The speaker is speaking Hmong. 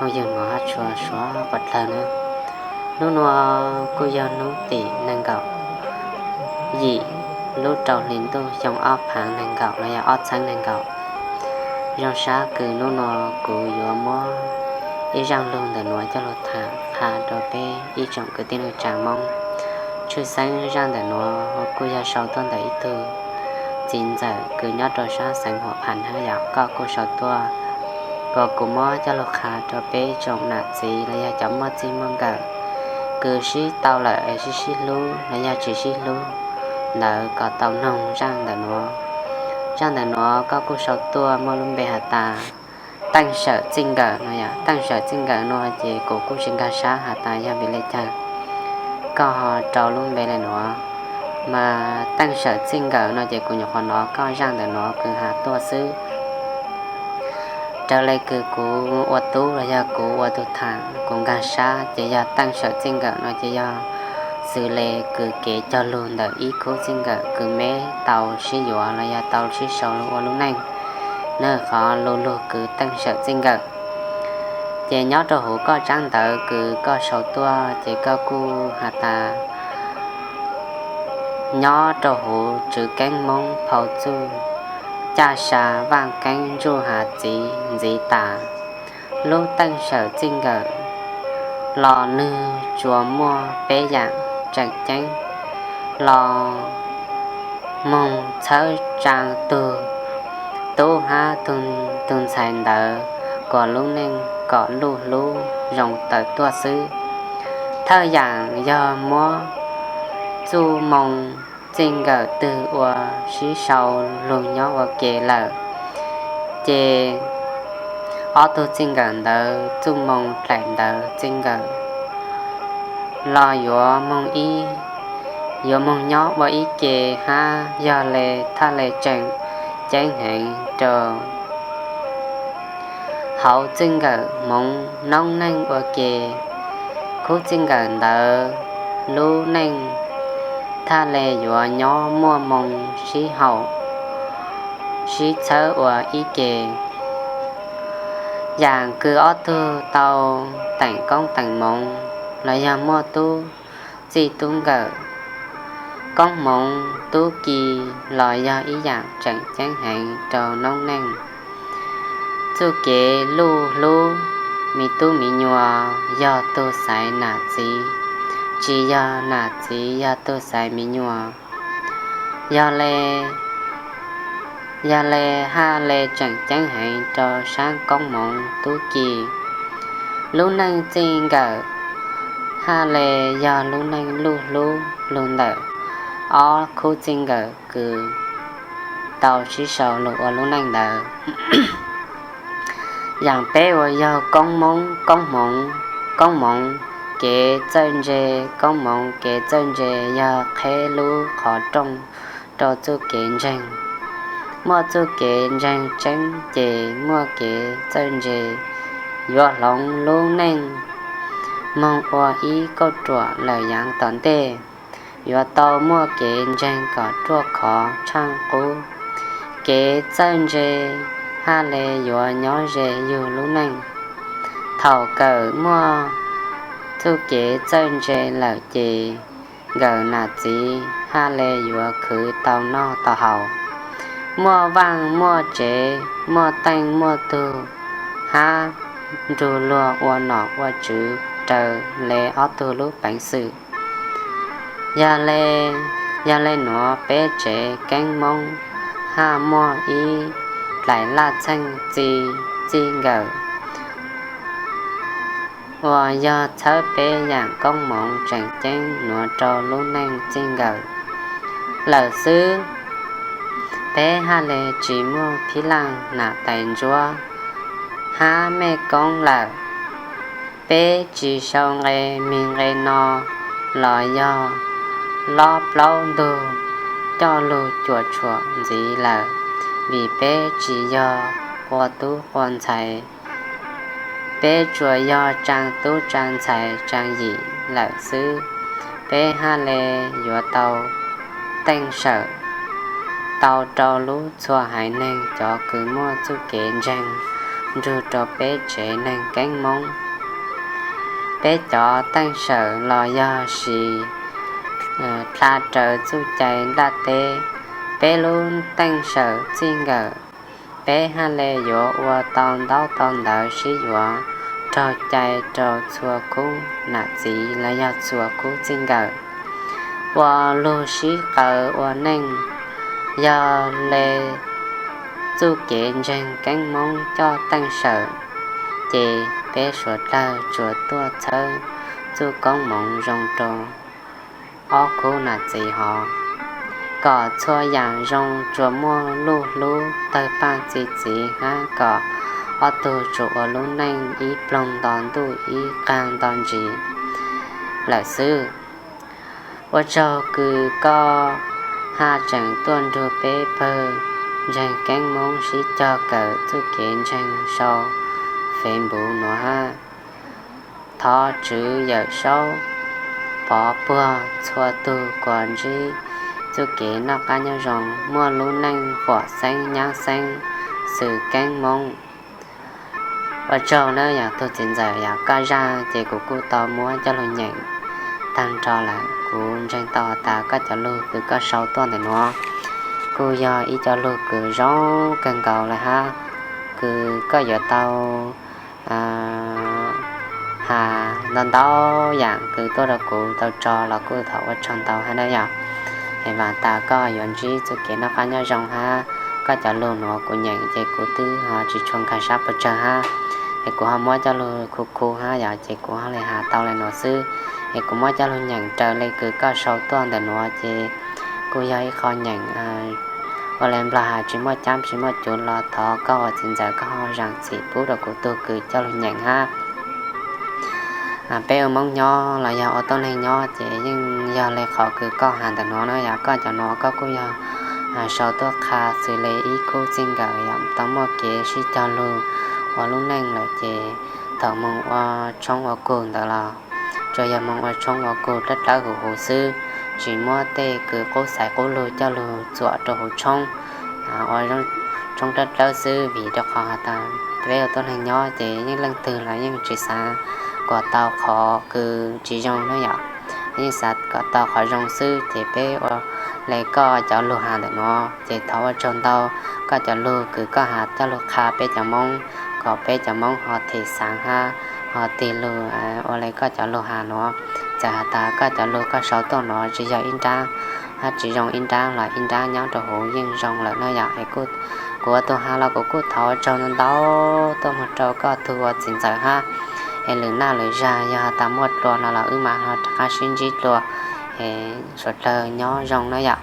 Phooj ywg mog, hab tshua suav quas dlawg na, hnub nuav kuj yog hnub tim nees nkaum yim lub rau hli ntuj xyoo ob phaav nees nkaum los yog ob txheeb nees nkaum. Zoo sab kws hnub nuav kuv yuav muab ib zaaj lug ntawm nuav coj lug tham qha rua peb ib tsoom kwv tij neej tsaa Moob. Tshwj xeeb zaaj ntawm nuav kuj yog sau tuaj ntawm ib tug txiv ntxawm kws nyob rua saab xeev Huam Phas hab yom, koj kuj sau tuaj, kuas kuv muab coj lug qha rua peb tsoom nam txiv los yog cov muaj txij muaj nkawm kws sib tau lawm es sib sib hlub los yog tsis sib hlub ntawd kom tau noog zaaj ntawm nuav. Zaaj ntawm nuav koj kuj sau tuaj muaj lub npe has tas Teej Sawm Txij Nkawm no yom. Teej Sawm Txij Nkawm no ces kuv kuj tsis nkag sab has tas yog vim le caag koj ho rau lub npe le nuav, mas Teej Sawm Txij Nkawm no ces kuv nyuam qhuav nov koj zaaj ntawm nuav kws has tuaj xwb. Raws le kws kuv ua tub los yog kuv ua tug tham kuv nkag sab ces yog Teej Sawm Txij Nkawm no ces yog xws le kws kev cog lug ntawm ib khub txij nkawm kws meb tau sib yuav los yog tau sib sau lug ua lub neej, nws qhov lu lug kws Teej Sawm Txij Nkawm. Ces nyob rau huv koj tsaab ntawv kws koj sau tuaj ces koj kuj has tas nyob rau huv Tswv Keeb Moob Phau Txuj, Caj Sa Vaaj Keeb Ntsuj Hav Txiv ntxiv tas, lub Teej Sawm Txij Nkawm los nwg tsuas muaj peb yaam tseem ceeb los moog txhawb tsaa tug tub hab tug ntxhais ntawd kuas lub neej kom luj hlub zoo tawm tuaj xwb. Thawj yaam yog muab txuj moo txij nkawm twg uas sib sau lug nyob ua ke lawm, ces ob tug txij nkawm ntawd txuj moo dlaim ntawd txij nkawm los yuav moog ib, yuav moog nyob ua ib ke hab yog le thaj le tseem ceeb heev rau hauv txij nkawm hmoov noob neej ua ke. Khub txij nkawm ntawd lub neej thaj le yuav nyob muaj moo sib haum sib txhawb ua ib ke. Yaam kws ob tug tau teem koob teem moov los yog muaj tub txij tub nkawm, koob moov tub ki los yog ib yaam tseem ceeb heev rau noob neej. Txuj kev luj hlub miv tub miv nyuas yog tug xaiv nam txiv, tsis yog nam txiv yog tug xaiv miv nyuas. Yog le, yog le haj le tseem ceeb heev rau saab koob moov tub ki. Lub neej txij nkawm haj le yog lub neej luj hlub lug ntawm ob khub txij nkawm kws tau sib sau lug ua lub neej ntawd. Yaam peb uas yog koob moov, koob moov, koob moov kev txawj ntse, koob moov kev txawj ntse yog qheb lub qhov rooj rau txuj kev ntseeg. Muaj txuj kev ntseeg tseeb ces muaj kev txawj ntse yuav hloov lub neej moog ua ib kauj ruam lawm yaav tom ntej. Yuav tau muaj kev ntseeg kom ruaj khov tshaaj qub. Kev txawj ntse haj le yuav nyob ze yug lub neej. Thaum kawm muaj txuj kev txawj ntse lawm ces nkawm nam txiv haj le yuav khwv tau noj tau haus, muaj vaaj muaj tsev, muaj teej muaj tug, hab nrug luag ua nom ua tswv raws le ob tug lub peev xwm. Yog le, yog le nuav peb tsev keeb Moob haj muaj ib dlaim laj txheej txij, txij nkawm uas yog txhawb peb yaam koob moov tseem ceeb nuav rau lub neej txij nkawm lawm xwb. Peb haj le tsis muaj phib laj nam tais ntsuab hab mej koob lawm. Peb tsis sau nqe mig nqe no los yog lob plaub ntug coj lug cuam tshuam ntxiv lawm, vim peb tsis yog qua tub qua ntxhais. Peb tsuas yog tsaa tub tsaa ntxhais tsaa yim lawm xwb. Peb haj le yuav tau teej sawm tau rau lub txhua haiv neeg cov kws muaj txuj kev ntseeg nrug rau peb tsev neeg keeb Moob. Peb cov teej sawm los yog sis dlha raws txuj cai nplaj teb, peb lub teej sawm txij nkawm, peb haj le yuav ua tau ntaub tau ntawv sib yuav raug cai rau txhua khub nam txiv los yog txhua khub txij nkawm ua lug sib qaws ua neej. Yog le txuj kev ntseeg keeb Moob coj teej sawm, ces peb suav dlawg tsuas tuaj txhawb txuj koob moov zoo rau ob khub nam txiv hov, kom txhua yaam zoo tsuas muaj luj hlub tawg paaj txi txiv hab kom ob tug tsuas ua lub neej ib ploog nto ntuj ib qaag nto ntsis lawm xwb. Ua tsaug kws koj haj tseem tuaj nrug peb pawg ntseeg keeb Moob sib cog kawm txuj kev ntseeg sau Facebook nuav hab. Thov Tswv Yawm Saub pov puag txhua tug kuas ntsib txuj kev noj qab nyob zoo, muaj lub neej fuam xeeb nyab xeeb xws keeb Moob. Ua tsaug nawb yog tug txiv ntxawm, yog koj zaj ces kuv kuj tau muab coj lug nyeem taag nrho lawm. Kuv ntseeg tau has tas koj cov lug kws koj sau tuaj ntawm nuav kuj yog ib co lug kws zoo kawg nkaus lawm hab, kws koj yuav tau has ntau ntau yaam kws tuaj rau kuv tau tso los kuj thov ua tsaug ntau hab nawb yog. Es vam tas koj yuav ntsib txuj kev noj qab nyob zoo hab. Koj cov lug nuav kuv nyeem ces kuv twb ho tsis tshua nkag sab puas tsawg hab, es kuv ho muab coj lug khu khu hab yog ces kuv ho le has tau le nuav xwb. Es kuv muab coj lug nyeem raws le kws koj sau tuaj ntawm nuav ces kuj yog ib qho nyeem ua le nplog has tsis muaj cab tsis muaj cuv los thov koj ua txiv ntxawm koj ho zaam txim pub rau kuv tug kws coj lug nyeem hab. Peb ua Moob nyob los yog ua tuab neeg nyob ces yeej yog le qhov kws koj has ntawm nuav na yog koj cov nuav koj kuj yog sau tuaj qha xws le ib khub txij nkawm yog tau muaj kev sib cog lug ua lub neej lawm ces thaum moog ua tshoob ua kug ntawd los tsuas yog moog ua tshoob ua kug dlawb dlawb huv huv xwb, tsis muab tej kws qub xaiv qub lug coj lug txuam rau huv tshoob, ua tshoob dlawb dlawb xwb vim rau qhov has tas peb ua tuab neeg nyob ces yeej leej twg los yeej tsis xav kom tau qhov kws tsis zoo na yom, yeej xav kom tau qhov zoo xwb ces peb ua le koj cov lug has ntawm nuav ces thov ua tsaug ntau koj cov lug kws koj has coj lug qha peb cov Moob kom peb cov Moob ho them xaav hab ho tig lug ua le koj cov lug has nuav. Txawm has tas koj cov lug koj sau tuaj nuav tsis yog ib nrab hab tsis zoo ib nrab los ib nrab nyob rau huv yeej zoo lawm na yom. Es kuv ua tug has los kuv kuj thov ua tsaug ntau ntau tuaj moog rau koj tug ua txiv ntxawm hab. Es lwm naj lwm zag yog has tas muaj dlua no los wb mam ho rov qab sib ntsib dlua. Es suav dlawg nyob zoo na yom.